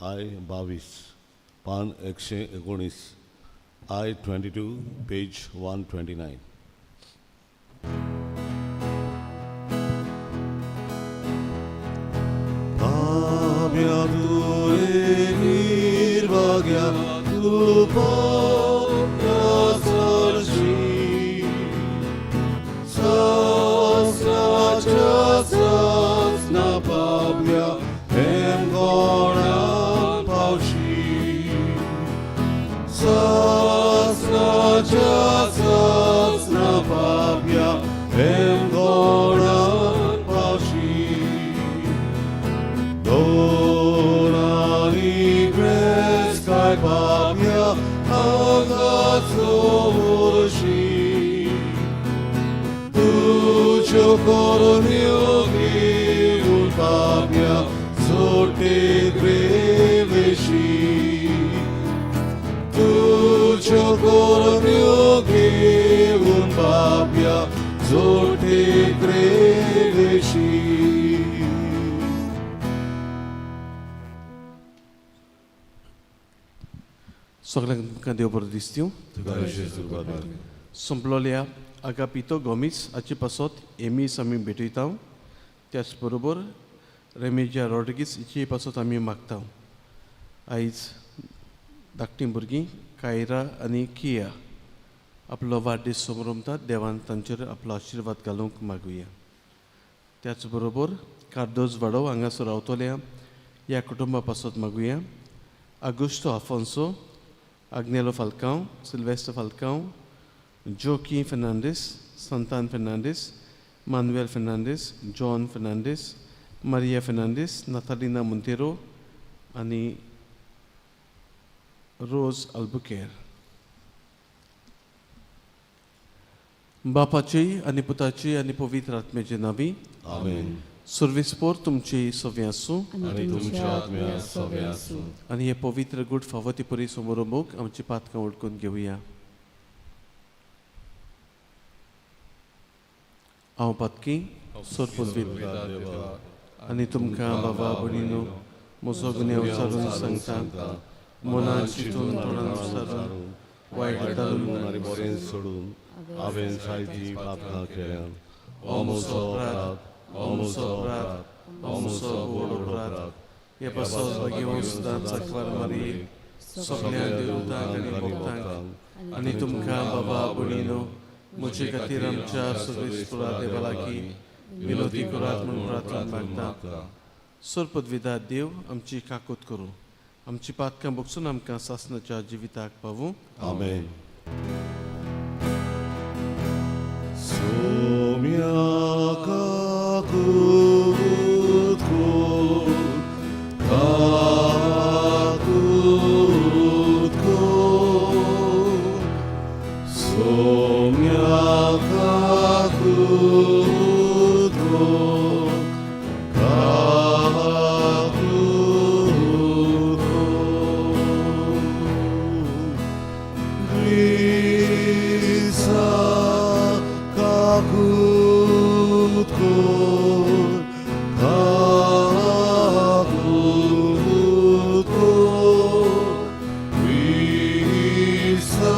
I 22, पान 119, I 22, page 129. पाप्या तुवें निर्भाग्या तूं पाप्या सरशी, सासणाच्या सासणा पाप्या हेमगोणान पावशी, सासणाच्या सासणा पाप्या हेमगोणान पावशी. दोनानी ग्रेस काय पाप्या हांगाच दवरशी, तुज्यो करण्यो घेवन पाप्या सोटे ग्रेवेशी, तुज्यो करण्यो घेवन पाप्या जोटे ग्रेवेशी. सगळ्यांक तुमकां देव बरो दिसतीव. तुका सुरवात. संपलोल्या आगापितो गोमीस हाचे पासत एमीस आमी भेटयता. त्याच बरोबर रेमेजा रॉड्रिगीस हिचे पासत आमी मागता. आयज धाकटीं भुरगीं कायरा आनी किया आपलो वाडदीस समरमतात. देवान तांचेर आपलो आशिर्वाद घालूंक मागुया. त्याच बरोबर कार्दोज वाडो हांगासर रावतल्या ह्या कुटुंबा पासत मागुया. आगुश्तो आफोन्सो, आग्नेलो फाल्कांव, सिल्वेस्टर फाल्कांव, जोकी फेर्नांडीस, संतान फेर्नांडीस, मानुएल फेर्नांडीस, जॉन फेर्नांडीस, मारिया फेर्नांडीस, नातालिना मोंतेरो आनी रोज अल्बुकेर. बापाची आनी पुताची आनी पवित्र आत्म्याचे नांवी. आमेन. सुर्विस्पोर तुमची सव्या आसूं. आनी तुमच्या आत्म्या सव्या आसूं. आनी हे पवित्र गूट फावो ती परी समोर आमची पातकां वळखून घेवया. हांव पातकी सोरपुजवीत आनी तुमकां बाबा भयणीनो म्हजो गुन्यांव विचारून सांगता. मनान चिंतून, तोंडान विचारून, वायट धरून आनी बरें सोडून हांवें जायतीं पातकां केल्यात. हो म्हजो अपराध, हो म्हजो अपराध, हो म्हजो व्हड अपराध. हे पासत भगिवंत सदांच सांकवार मारये, सगळ्या देवतांक आनी भक्तांक आनी तुमकां बाबा भयणीनो म्हजे खातीर आमच्या सर्वेस्परा देवा लागीं विनोदी करात म्हूण प्रार्थना मागता. सरपदविदा देव आमची काकूत करूं, आमची पातकां बगसून आमकां सासणाच्या जिविताक पावूं. आमेन. सोम्या काकूत कर, काकूत कर, सोम्या काकूत कर, काकूत कर. ग्रीसा काकूत कर, काकूत कर, ग्रीसा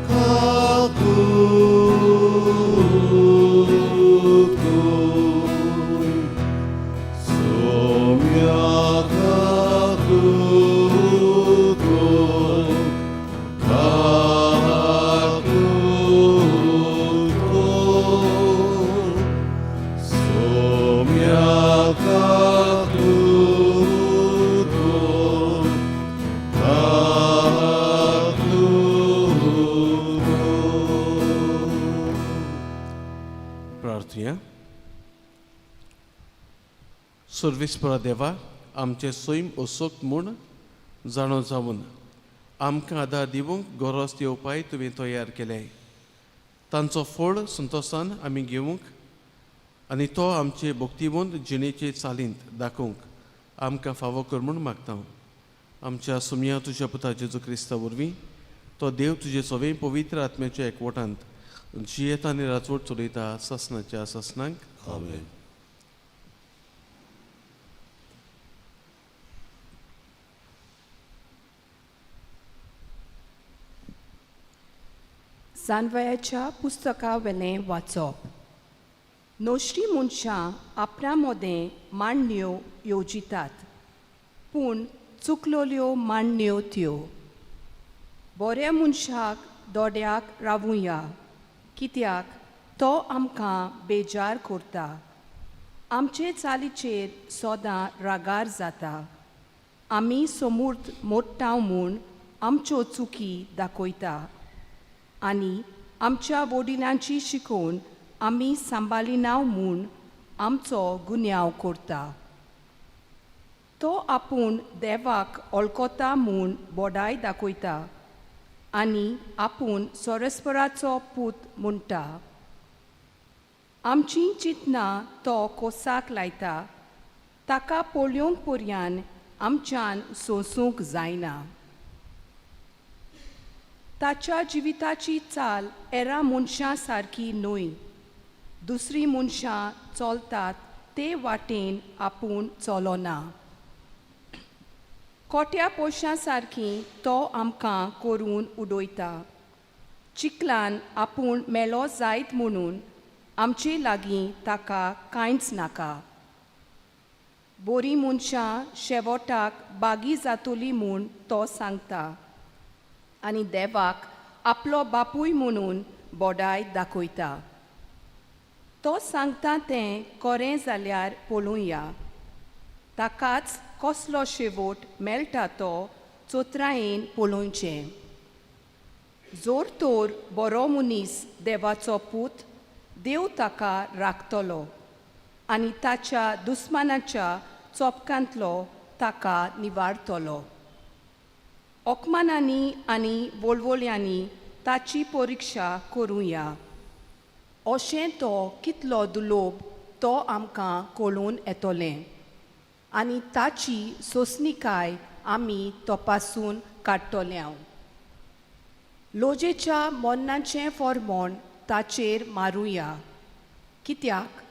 काकूत कर, सोम्या काकूत कर, काकूत कर, सोम्या काकूत कर, काकूत कर. प्रार्थुया. सर्वेस्परा देवा, आमचें सैम असोक म्हूण जाणो जावन आमकां आदार दिवंक गरज ते उपाय तुवें तयार केले. तांचो फळ संतोशान आमी घेवंक आनी तो आमचे भक्तिवंत जिणेचे चालींत दाखोवंक आमकां फावो कर म्हूण मागता. आमच्या सुमया तुज्या पुता जेजू क्रिस्ता वरवीं, तो देव तुजे सगळे पवित्र आत्म्याच्या एकवटांत जियेता आनी राजवट चलयता सासणाच्या सासणाक. आमेन. जानवयाच्या पुस्तका वेलें वाचप. नश्टी मनशां आपणा मदें मांडण्यो येवजितात, पूण चुकलोल्यो मांडण्यो त्यो. बऱ्या मनशाक दोड्याक रावुया, कित्याक तो आमकां बेजार करता, आमचे चालीचेर सदां रागार जाता. आमी सोमूर्त मोडटा म्हूण आमच्यो चुकी दाखयता आनी आमच्या वडिलांची शिकोवन आमी सांबाळिना म्हूण आमचो गुन्यांव करता. तो आपूण देवाक वळखता म्हूण बोडाय दाखयता आनी आपूण सोरस्पराचो पूत म्हणटा. आमचीं चिंतनां तो कोसाक लायता, ताका पळोवंक पर्यान आमच्यान सोंसूंक जायना. ताच्या जिविताची चाल एरा मनशां सारकी न्हय, दुसरीं मनशां चलतात ते वाटेन आपूण चलोना. कोट्या पयशां सारकी तो आमकां करून उडयता. चिकलान आपूण मेलो जायत म्हणून आमचे लागीं ताका कांयच नाका. बरीं मनशां शेवटाक बागी जातली म्हूण तो सांगता आनी देवाक आपलो बापूय म्हणून बोडाय दाखयता. तो सांगता तें खरें जाल्यार पळोवया, ताकाच कसलो शेवट मेळटा तो चोत्रायेन पळोवचें. जोर तोर बरो मनीस देवाचो पूत, देव ताका राखतलो आनी ताच्या दुस्मानाच्या चोपकांतलो ताका निवारतलो. ओकमानांनी आनी वळवळ्यांनी ताची परिक्षा करुया, अशें तो कितलो दुलोब तो आमकां कळून येतलें आनी ताची सोंसणीकाय आमी तपासून काडटले. लोजेच्या मोन्नाचें फॉर्मोण ताचेर मारुया, कित्याक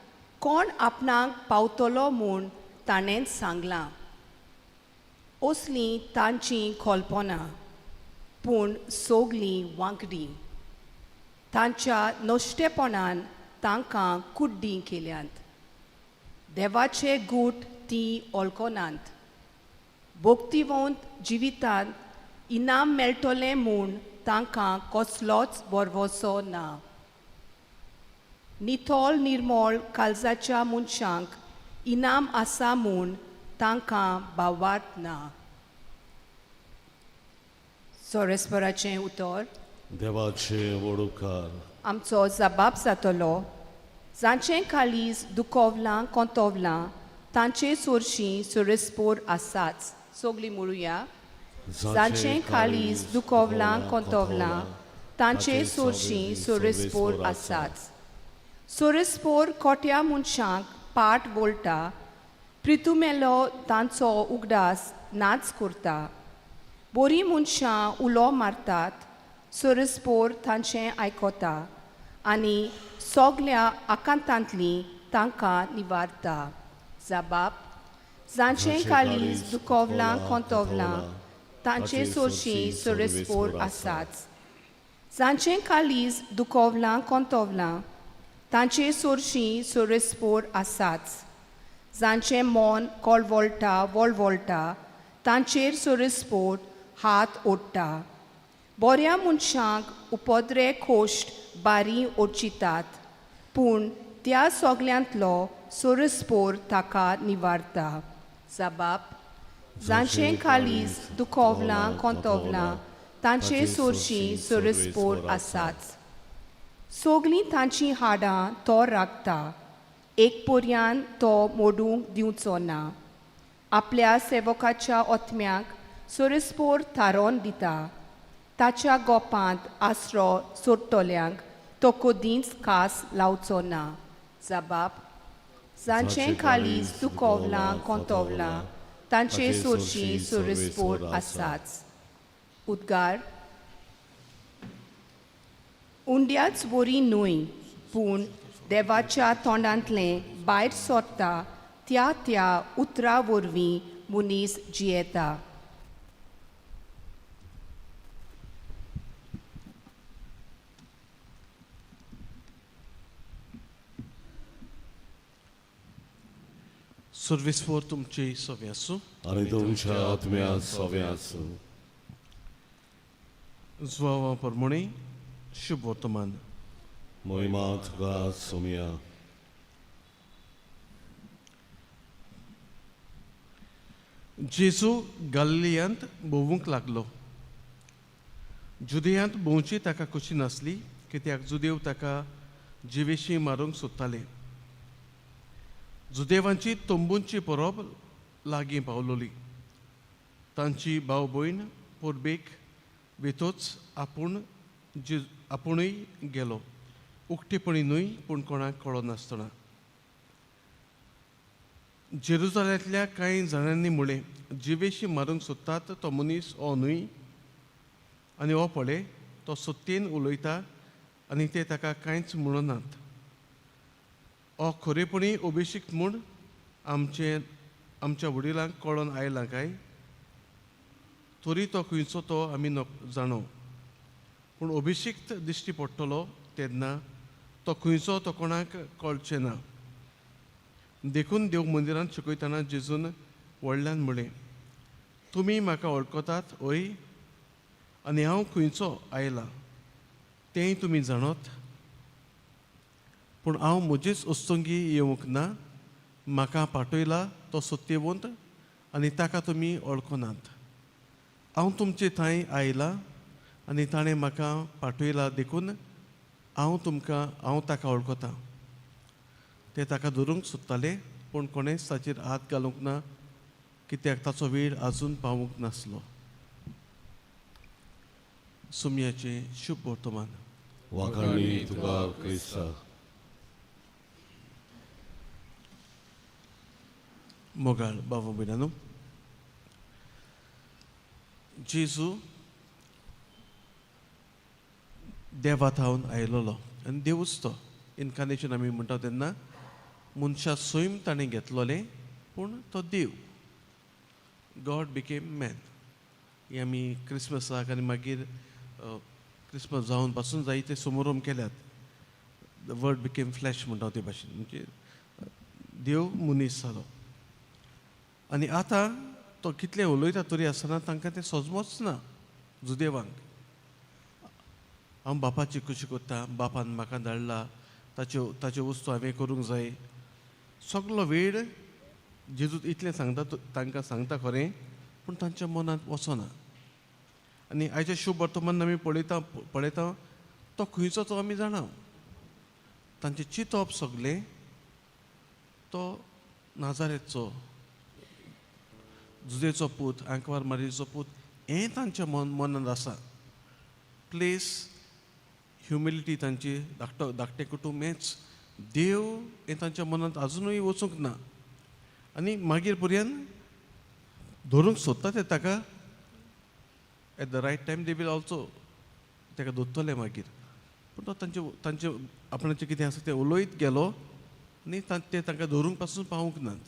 कोण आपणाक पावतलो म्हूण ताणेंच सांगलां. असलीं तांचीं कल्पना, पूण सोगलीं वांकडी. तांच्या नश्टेपणान तांकां कुड्डीं केल्यांत. देवाचे गूट तीं वळखनात. भोक्तिवंत जिवितांत इनाम मेळटलें म्हूण तांकां कसलोच भरवंसो ना. नितळ निर्मळ काळजाच्या मनशांक इनाम आसा म्हूण तांकां भावार्थ ना. सोरेस्पराचें उतर. देवाचे व्हड उपकार. आमचो जबाब जातलो. जांचें काळीज दुखवलां कोंतवलां तांचे सोरशीं सोरेस्पोर आसाच. सगळीं म्हणुया, जांचें काळीज दुखवलां कोंतवलां तांचे सोरशीं सोरेस्पोर आसाच. सोरेस्पोर कोट्या मनशांक पाट वळटा, प्रितुमेलो तांचो उगडास नाच करता. बरीं मनशां उलो मारतात, सोरेस्पोर तांचें आयकता आनी सगल्या आकांतांतलीं तांकां निवारता. जबाब, जांचें काळीज दुखवलां कोंतवलां तांचे सोरशीं सोरेस्पोर आसाच. जांचें काळीज दुखवलां कोंतवलां तांचे सोरशीं सोरेस्पोर आसाच. जांचें मन कळवळटा वळवळटा तांचेर सोरेस्पोर हात ओडटा. बऱ्या मनशांक उपद्रे खोश्ट बारी ओडचितात, पूण त्या सगल्यांतलो सोरस्पोर ताका निवारता. जबाब, जांचें काळीज दुखवलां कोंतवलां तांचे सोरशीं सोरस्पोर आसाच. सगलीं तांचीं हाडां तो राखता, एक पर्यान तो मोडूंक दिवचो ना. आपल्या सेवकाच्या ओतम्याक सोरस्पोर थारोवन दिता. ताच्या गोपांत आसरो सोडटल्यांक तो कदींच कास लावचो ना. जबाब, जांचें काळीज दुखवलां कोंतवलां तांचे सोरशीं सोरस्पोर आसाच. उद्गार. उंड्याच वरी न्हय, पूण देवाच्या तोंडांतलें भायर सरता त्या त्या उतरा वरवीं मनीस जियेता. सर्वेस्पोर तुमचे सवे आसूं. आनी तुमच्या आत्म्या सवे आसूं. जुवावा प्रमाणे शुभ वर्तमान. मोहिमा तुका सोमया. जेजू गालिलियांत भोंवूंक लागलो. जुदयांत भोंवची ताका खोशी नासली, कित्याक जुदेव ताका जिवेशी मारूंक सोदताले. जुदेवांची तंबूंची परब लागीं पावलोली. तांची भाव भयण परबेक वेतोच आपूण जे आपुणूय गेलो, उक्तेपणी न्हय पूण कोणाक कळनासतना. जेरुजाल्यांतल्या कांय जाणांनी म्हळें, जिवेशी मारूंक सोदतात तो मनीस हो न्हय, आनी हो पळय तो सत्तेन उलयता आनी ते ताका कांयच म्हणनात. हो खरेपणी अभिषिक्त म्हूण आमचे आमच्या वडिलांक कळोन आयला काय? तरी तो खंयचो तो आमी जाणो, पूण अभिषिक्त दिश्टी पडटलो तेन्ना तो खंयचो तो कोणाक कळचें ना. देखून देव मंदिरांत शिकयतना जेजून व्हडल्यान म्हळें, तुमी म्हाका वळखतात हय, आनी हांव खंयचो आयला तेंय तुमी जाणत. पूण हांव म्हजेच अस्तंगी येवंक ना, म्हाका पाठयला तो सत्यवंत आनी ताका तुमी वळखनात. हांव तुमचे थंय आयला आनी ताणें म्हाका पाठयला, देखून हांव तुमकां हांव ताका वळखता. ते ताका धरूंक सोदताले, पूण कोणेंच ताचेर हात घालूंक ना, कित्याक ताचो वेळ आजून पावूंक नासलो. सुमयाचें शुभ वर्तमान. वाखाणी तुका क्रिस्ता. मोगाळ बाबा भयणांनो, जेजू देवा थावन आयलोलो आनी देवूच तो. इनकार्नेशन आमी म्हणटा तेन्ना मनशा सैम ताणें घेतलोलें, पूण तो देव, गॉड बिकेम मॅन. हे आमी क्रिसमसाक आनी मागीर क्रिसमस जावन पासून जायते समारंभ केल्यात. The word became flash म्हणटा ते भाशेन, म्हणजे देव मनीस जालो. आनी आतां तो कितलें उलयता तरी आसतना तांकां तें सोजमोच ना जुदेवांक. हांव बापाची खुशी करता, बापान म्हाका धाडला, ताच्यो ताच्यो वस्तू हांवें करूंक जाय. सगलो वेळ जेजू इतलें सांगता, तांकां सांगता खरें, पूण तांच्या मनांत वचना. आनी आयच्या शुभ वर्तमान आमी पळयता पळयता तो खंयचो तो आमी जाणा. तांचें चिंतप सगलें तो नाजारेचो जुदेचो पूत, आंकवार मारयेचो पूत, हें तांच्या मनांत आसा. प्लेस ह्युमिलिटी तांची, धाकटो धाकटें कुटूंब हेंच देव हें तांच्या मनांत आजुनूय वचूंक ना. आनी मागीर पर्यंत धरूंक सोदता ते ताका. At the right time they will also ताका धरतले मागीर. पूण तो तांचे तांचे आपणाचें कितें आसा तें उलयत गेलो आनी ते तांकां धरूंक पासून पावूंक नात.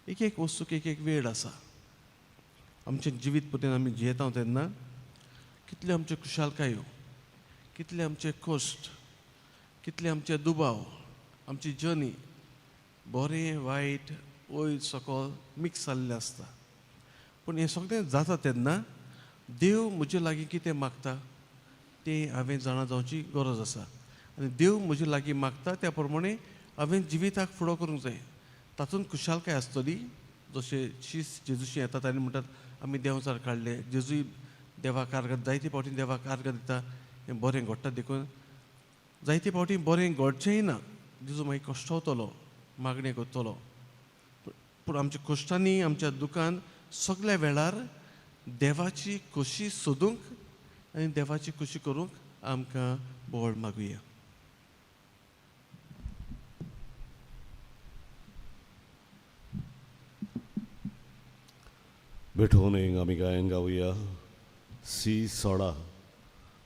एक एक वस्तूक एक एक वेळ आसा. आमचें जिवीत पर्यंत आमी जियेता तेन्ना कितले आमच्यो खुशालकायो, कितले आमचे कश्ट, कितले आमचे दुबाव, आमची जर्नी बरें वायट वयर सकल मिक्स जाल्लें आसता. पूण हें सगळें जाता तेन्ना देव म्हजे लागीं कितें मागता तें हांवें जाणा जावची गरज आसा. आनी देव म्हजे लागीं मागता त्या प्रमाणे हांवें जिविताक फुडो करूंक जाय. तातूंत खुशालकाय आसतली. जशें शीस जेजूशी येतात आनी म्हणटात आमी देंवचार काडले, जेजूय देवाक आर्गां जायते फावटी देवाक आर्गां दिता, हें बरें घडटा देखून. जायते फावटी बरें घडचेंय ना, जेजू मागीर कश्टवतलो, मागणें करतलो. पूण आमच्या कश्टांनी आमच्या दुकान सगल्या वेळार देवाची खोशी सोदूंक आनी देवाची खोशी करूंक आमकां बळ मागुया. भेटोवन आमी गायन गावया सी 16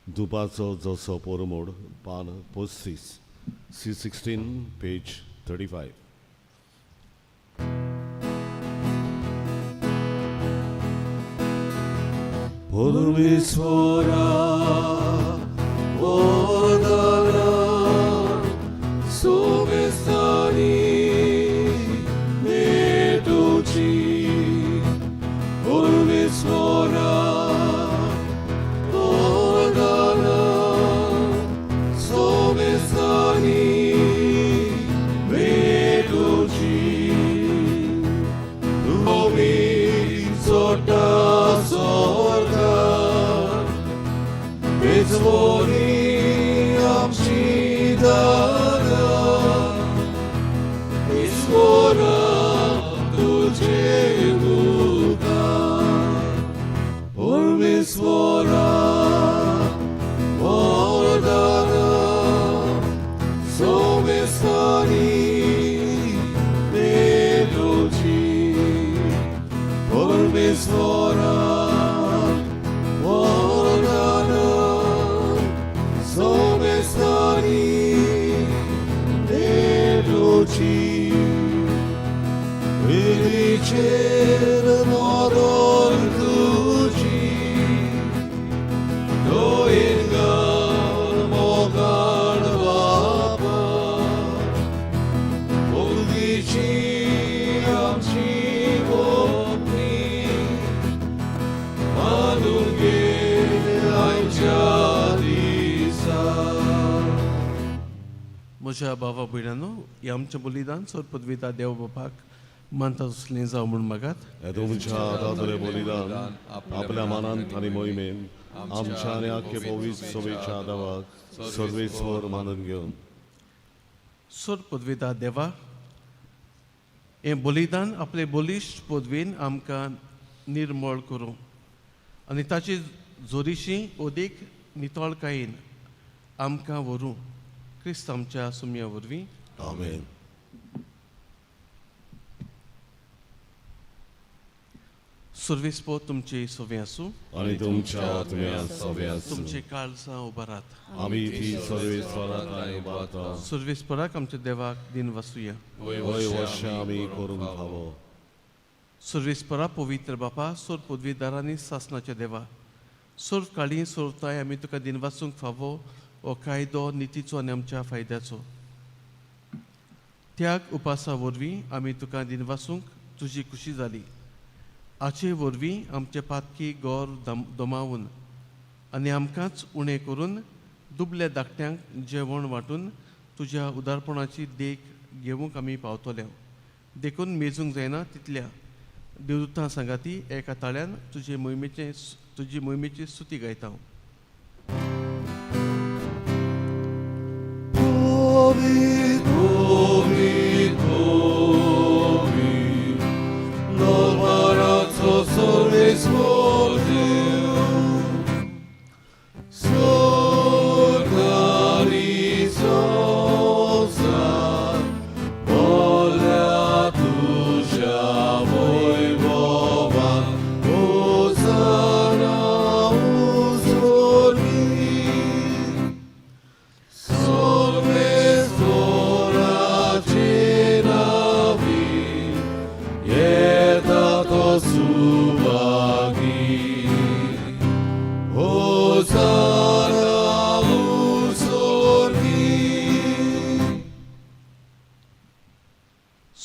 दुपाचो जसो पोरमोड, पान 35, सी 16 पेज 35. परमेश्वरा वरदाना सोमेस्तानी परमेश्वरी आमची दाना ईश्वरा तुझे मुखार परमेश्वरा वरदाना सोमेस्तानी मेलोची परमेश्वरा वरदाना सोमेस्तानी मेलोची वेलीचेर नदर तुजी दोयेन घाल मोगाळ बापा भोवतीची आमची मागणी मानून घे आयच्या दिसा. म्हज्या भावा भयणांनो, हें आमचें बलिदान सोर पदविता देव बापाक मानता तसलें जावं म्हूण मागात. हे तुमच्या हातांतलें बलिदान आपल्या मनान आनी मोहिमेन आमच्या आनी आख्खे पवित्र सभेच्या देवाक सर्वेस्वर मानून घेवन. सोर पदविता देवा, हें बलिदान आपले बलिश्ट पदवेन आमकां निर्मळ करूं आनी ताची जोरीशी अदीक नितळकायेन आमकां व्हरूं, क्रिस्त आमच्या सुमया वरवीं. आमेन. सर्वेस्पर तुमचे सवे आसूं. आनी तुमच्या आत्म्या सवे आसूं. तुमचे काळजां उबारात. आमी ती सर्वेस्वराक आनी उबारता. सर्वेस्पराक आमच्या देवाक दिन वासुया. वय वर्षां आमी करूंक फावो. सर्वेस्परा, पवित्र बापा, सोर पदवीदारांनी सासनाच्या देवा, सोर काळी सोरताय आमी तुका दिन वाचूंक फावो हो कायदो नितीचो आनी आमच्या फायद्याचो. त्याग उपासा वरवीं आमी तुका दिन वाचूंक तुजी खुशी जाली. आचे वरवीं आमचे पातकी गोर दमावून आनी आमकांच उणें करून दुबल्या धाकट्यांक जेवण वांटून तुज्या उदारपणाची देख घेवंक आमी पावतले. देखून मेजूंक जायना तितल्या देवदूतां सांगाती एका ताळ्यान तुजी मोहिमेची स्तुती गायता.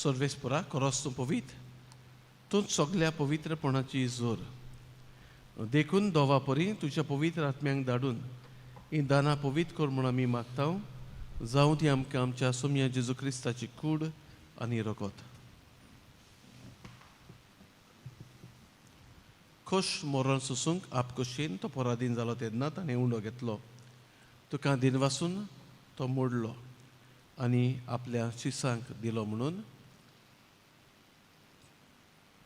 सर्वेस्परा, खरोच तूं पवित्र, तूं सगल्या पवित्रपणाची जोर. देखून दोवा परी तुज्या पवित्र आत्म्यांक धाडून ही दानां पवित्र कर म्हूण आमी मागता. जावं ती आमकां आमच्या सोमया जेजू क्रिस्ताची कूड आनी रगत. खोश मरण सोसूंक आपखोशेन तो पराधीन जालो तेन्ना ताणें उंडो घेतलो, तुका दिनवासून तो मोडलो आनी आपल्या शिसांक दिलो म्हणून,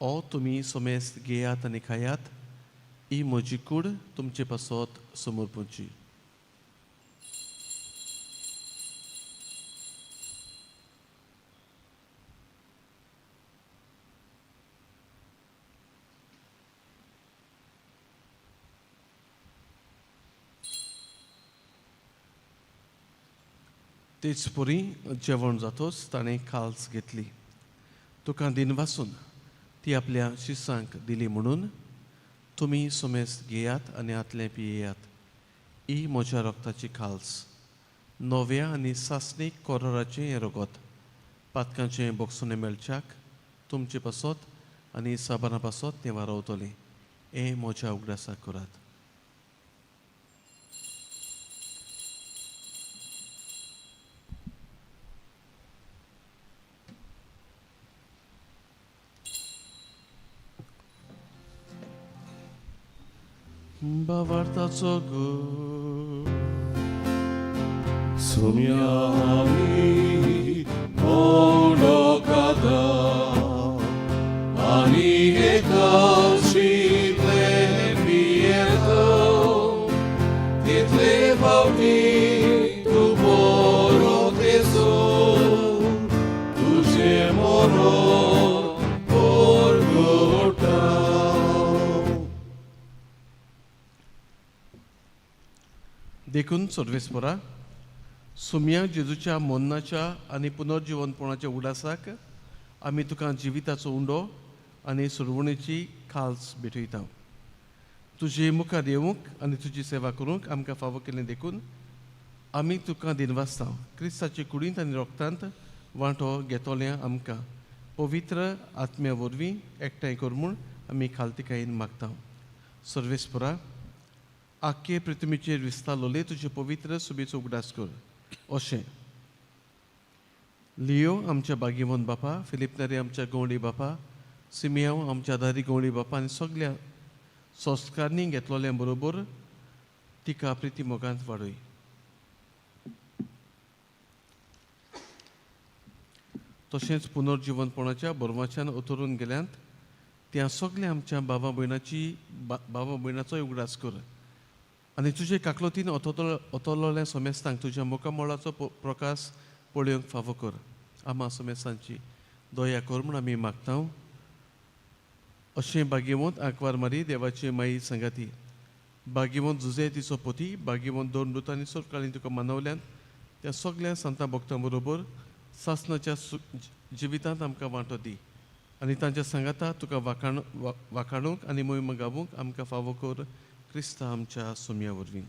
ओ तुमी सोमेस्त घेयात आनी खायात, ही म्हजी कूड तुमचे पासत समर्पणची. तेच परी जेवण जातोच ताणें खाल्स घेतली, तुका दिनवासून ती आपल्या शिसांक दिली म्हणून, तुमी सोमेस्त घेयात आनी आतलें पियेयात, ही म्हज्या रगताची खाल्स, नव्या आनी सासणीक कोराचें हें रगत, पातकांचें बोगसणें मेळच्याक तुमचे पासत आनी साबारां पासत तें वारवतलें. हें म्हज्या उगडासाक करात. बावार्थाचो गूण. सुम्या आमी भोंवडो खाता आनी एकाशितले पियेता तितले फावटी तूं बरो तेसो तुजें मरण परगटा. देखून सर्वेस्परा सुम्या जेजूच्या मोन्नाच्या आनी पुनर्जिवनपणाच्या उडासाक आमी तुका जिविताचो उंडो आनी सुरवणेची खाल्स भेटयता. तुजे मुखार येवंक आनी तुजी सेवा करूंक आमकां फावो केलें देखून आमी तुका दिनवासता. क्रिस्ताचे कुडींत आनी रोगतांत वांटो घेतोल्या आमकां पवित्र आत्म्या वरवीं एकठांय कर म्हूण आमी खालतिकायेन मागता. सर्वेस्परा आख्खे पृथ्वीचेर विस्तारलोले तुजे पवित्र सुबेचो उगडास कर. अशें लियो आमच्या बागीवन बापा, फिलिप नेरी आमच्या गवळी बापा, सिमियांव आमच्या दारी गवळी बापा आनी सगल्या संस्कारांनी घेतलोल्या बरोबर तिका प्रिती मोगांत वाडय. तशेंच पुनर्जिवनपणाच्या बरवाच्यान उतरून गेल्यांत त्या सगल्या आमच्या बाबा भयणाची बाबा भयणाचोय उगडास कर आनी तुजे काकलोतीन ओतोलोल्या सोमेस्तांक तुज्या मुखामळाचो प्रकाश पळोवंक फावो कर. आमा सोमेस्तांची दया कर म्हूण आमी मागता. अशें बागेवंत आंकवार मारी देवाची माई सांगाती, बागेवंत जुजे तिचो पोती, बागेवंत दोन दुतांनी सोरकाळीन तुका मानवल्यान त्या सगल्या संतां भक्तां बरोबर सासनाच्या जिवितांत आमकां वांटो दी आनी तांच्या सांगाता तुका वाखाणूंक आनी मोहिम गावूंक आमकां फावो कर क्रिस्ता आमच्या सोम्या वरवीं.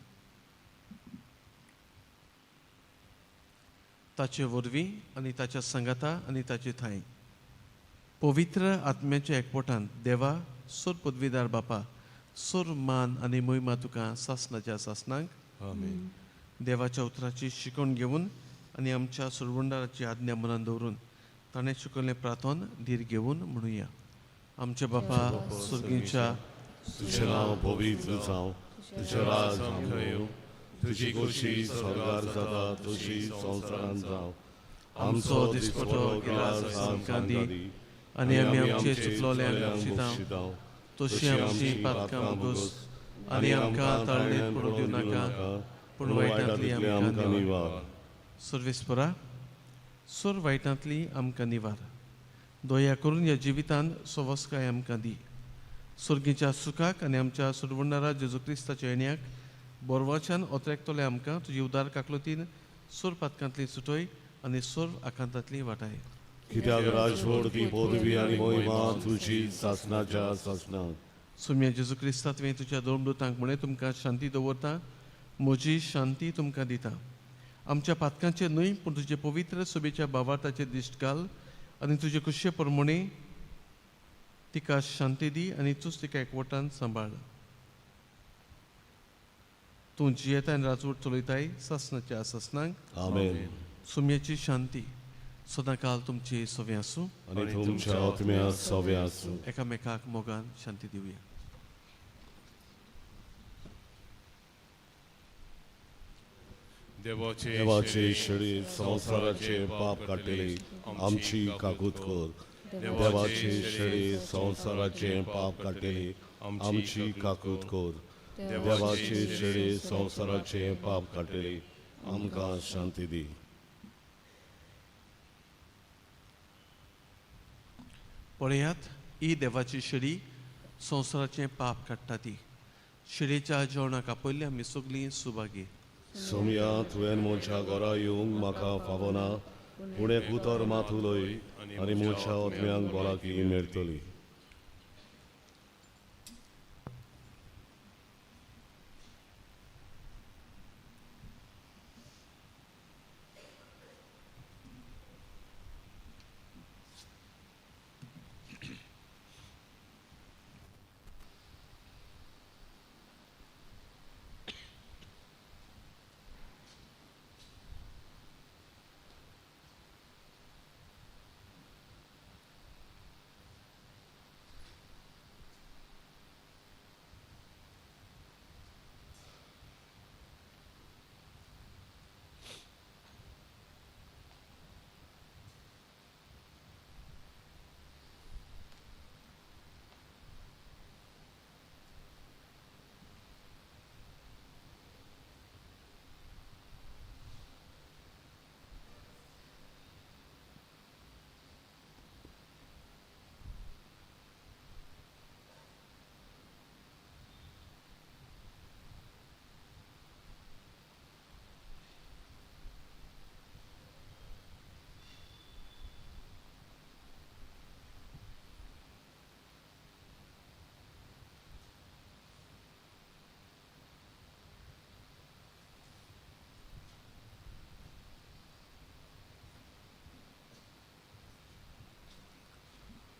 ताचे वरवीं आनी ताच्या सांगाता आनी ताचे ठांय पवित्र आत्म्याच्या एकवटान देवा सोर पदवीदार बापा सोर मान आनी मोहिमा तुका सासनाच्या सासनाक. आमेन. देवाच्या उतराची शिकवण घेवन आनी आमच्या सुरवंडाराची आज्ञा मनान दवरून ताणें शिकयल्लें प्रार्थन धीर घेवन म्हणुया. आमच्या बापा सुर्गीच्या, तुजें नांव पवित्र जावं, तुजें राज आमकां येवं, तुजी खोशी स्वर्गार जाता तशी संवसारांत जावं. आमचो दिसपटो गिरास आमकां दी आनी आमी आमचे चुकलोल्यांक बक्षिता तशी आमची पातकां भोगोस आनी आमकां ताळणेंत पडूंक दिवं नाका पूण वायटांतली आमकां निवार. सर्वेस्परा सोर वायटांतली आमकां निवार. दया करून ह्या जिवितांत सवस्काय आमकां दी. सुर्गीच्या सुखाक आनी आमच्या सुरवंडारा जेजू क्रिस्ताच्या येण्याक बोरवाच्यान ओतरेकतले आमकां तुजी उदार काकलोतीन सोर पातकांतली सुटय आनी सोर आकांतांतली वाटाय. कित्याक राजवड ती पदवी आनी मोहिमा तुजी सासनाच्या सासनाक. सोम्या जेजू क्रिस्ता तुवें तुज्या दोन दुतांक म्हणें तुमकां शांती दवरता, म्हजी शांती तुमकां दिता. आमच्या पातकांचेर न्हय पूण तुजे पवित्र सोबेच्या भावार्थाचेर दिश्ट घाल आनी तुजे कुशे प्रमाणे तिका शांती दी आनी तूंच तिका एकवटान सांबाळ. तूं जियेता आनी राजवट चलयताय सासनाच्या सासनाक. आमेन. सुम्याची शांती सदांकाल तुमची सवे आसूं आनी तुमच्या आत्म्या सवे आसूं. एकामेकाक मोगान शांती दिवया. देवाचे शरीर संवसाराचे पाप काडटले आमची काकूत कर. देवाचे शरीर संवसाराचे पाप काडटले आमची काकूत कर. देवाचे शरीर संवसाराचे पाप काडटले आमकां शांती दी. पळयात ही देवाची शेळी संवसाराचें पाप काडटा ती. शेळीच्या जेवणाक आपयल्ली आमी सगळीं सुभागी. सोम्या तुवें म्हज्या घरा येवंक म्हाका फावना, पूण एक उतर मात उलय आनी म्हज्या आत्म्यांक भलायकी मेळटली.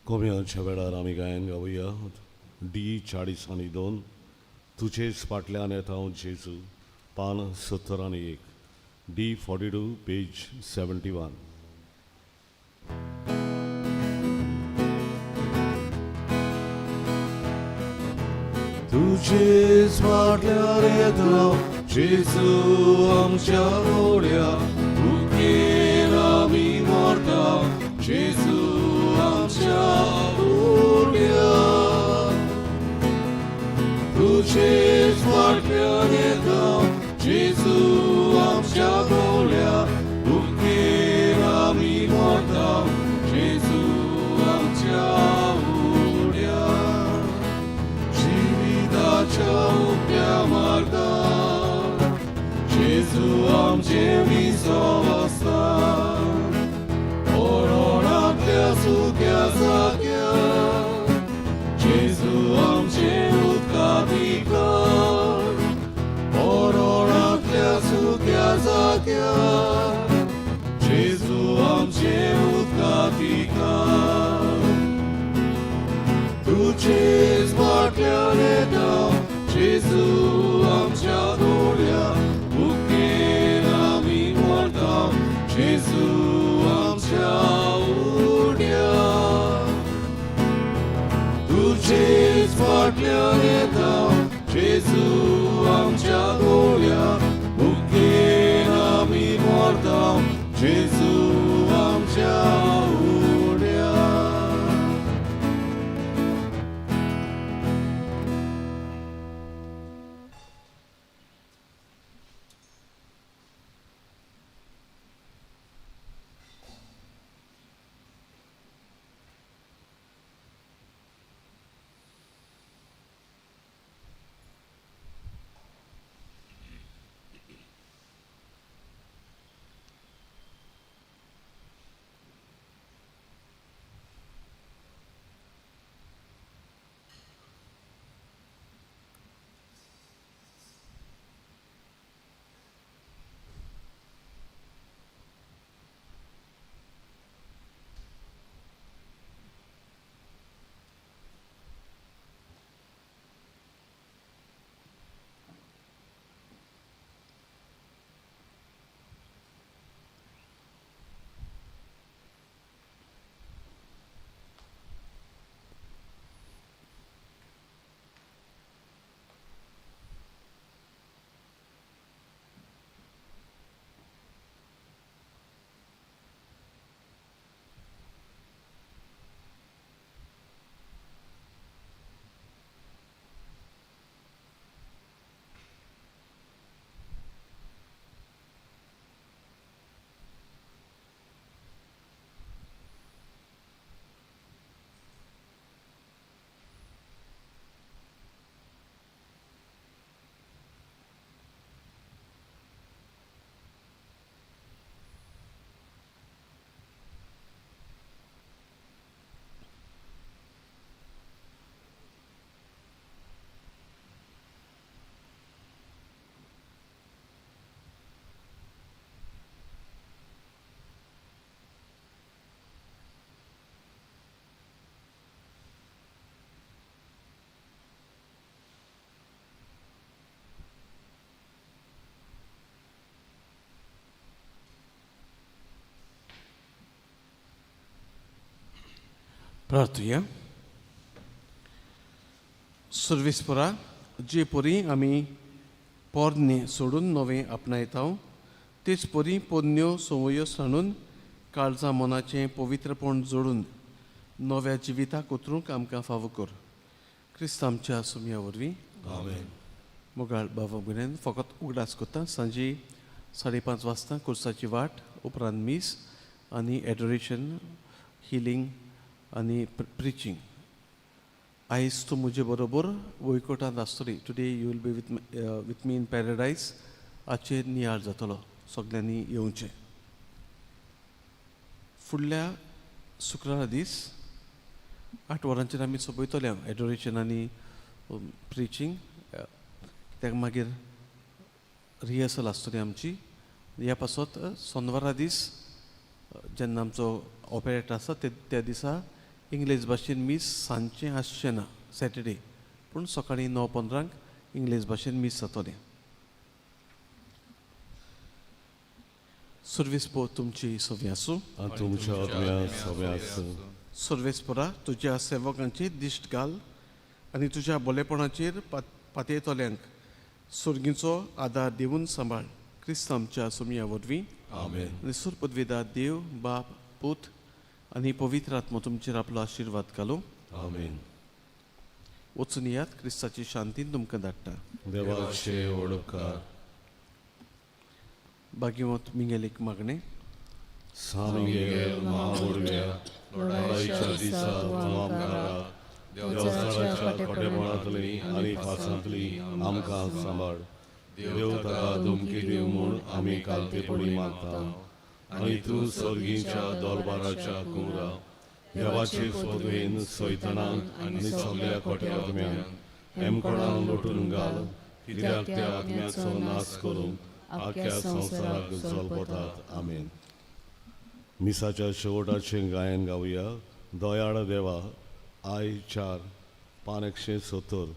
कोम्याच्या वेळार आमी गायन गावया डी 42 तुजेच फाटल्यान येता हांव जेजू पान 71 डी 42 पेज 71. तुजेच फाटल्यान येता जेजू आमच्या गोड्या भुकेन आमी मरता जेजू आमच्या गोड्या. तुजेच फाटल्यान येता जेजू आमच्या गोड्या भुकेन आमी मरता जेजू आमच्या उड्या. जिविताच्या उप्या मार्गार जेजू आमचे विसव आसा ओरोणांतल्या सुक्या जाग्यार जेजू आमचे उदका दिकार ओरोणांतल्या सुक्या जाग्यार जेजू आमचे उदका दिकार. तुजेच फाटल्यान येता जेजू आमच्या दोळ्या भुकेन आमी मरता जेजू आमच्या उड्या. तुजेच फाटल्यान येता जेजू आमच्या दोळ्या भुकेन आमी मरता जेजू आमच्या उड्या. प्रार्थुया. सर्वेस्परा जे परी आमी पोरणे सोडून नवें आपणायता तेच परी पोन्न्यो संवयो सांडून काळजा मनाचें पवित्रपण जोडून नव्या जिविताक उतरूंक आमकां फावो कर. क्रिस्त आमच्या सुमया वरवीं. आमेन. मोगाळ बाबा भयणान फकत उगडास करता सांजे 5:30 वाजता कुर्साची वाट उपरांत मीस आनी एडोरेशन हिलींग आनी प्रिचींग. आयज तूं म्हजे बरोबर वयकोटांत आसतली. Today you will be with me in paradise. हाचेर नियाळ जातलो. सगल्यांनी येवचें. फुडल्या शुक्रारा दीस 8 वरांचेर आमी सोंपयतले एडोरेशन आनी प्रिचींग. कित्याक मागीर रिहर्सल आसतली आमची. ह्या पासत सोनवारा दीस जेन्ना आमचो ऑपरेटर आसा त्या दिसा इंग्लेज भाशेन मीस सांजचें आसचें ना सॅटर्डे, पूण सकाळीं 9:15 इंग्लेज भाशेन मीस जातलें. सर्वेस्पोर तुमची सवी आसूं. आनी तुमच्या आत्म्या सवे आसूं. सर्वेस्पोरा तुज्या सेवकांचेर दिश्ट घाल आनी तुज्या बोलेपणाचेर पातयेतल्यांक सर्गीचो आदार दिवन सांबाळ. क्रिस्त आमच्या सोमया वरवीं. आमेन. आनी सुरपदवेदा देव बाप पूत आनी पवित्र आत्मो तुमचेर आपलो आशिर्वाद घालूं. आमेन. वचून येयात, क्रिस्ताची शांतीन तुमकां धाडटा. देवाचे ओळखकार. बागेवत मिंगेलीक मागणें. सामिगेल महावडव्या लढाईच्या दिसा तूं आमकां देवचाराच्या खोटेपणांतली आनी फासांतली आमकां सांबाळ. देव ताका धमकी दिव म्हूण आमी कालतेपणी मागता आनी तूं सर्गीच्या दरबाराच्या कुमरा देवाचे पदवेन सैतानाक आनी सगल्या खोट्या आत्म्यांक हेमकोणान लोटून घाल, कित्याक त्या आत्म्याचो नाश करूंक आख्या संवसाराक जल्पतात. आमेन. मिसाच्या शेवटाचें गायन गावया. दयाळ देवा, I 4 पान 170,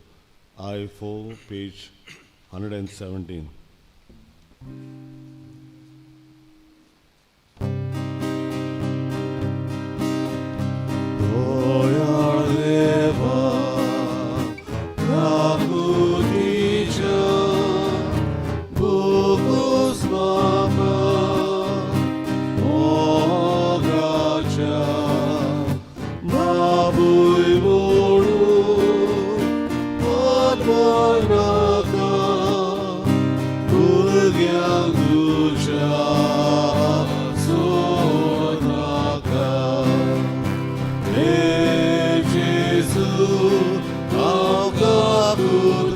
I 4 page 117. दयाळ देवा प्राकृतीच्या बुकुस बाबा मोगाच्या बाबूय म्हणून पद्मनाका भुरग्यांक तुज्या सोडनाका. हे जेजू, हांव काकूट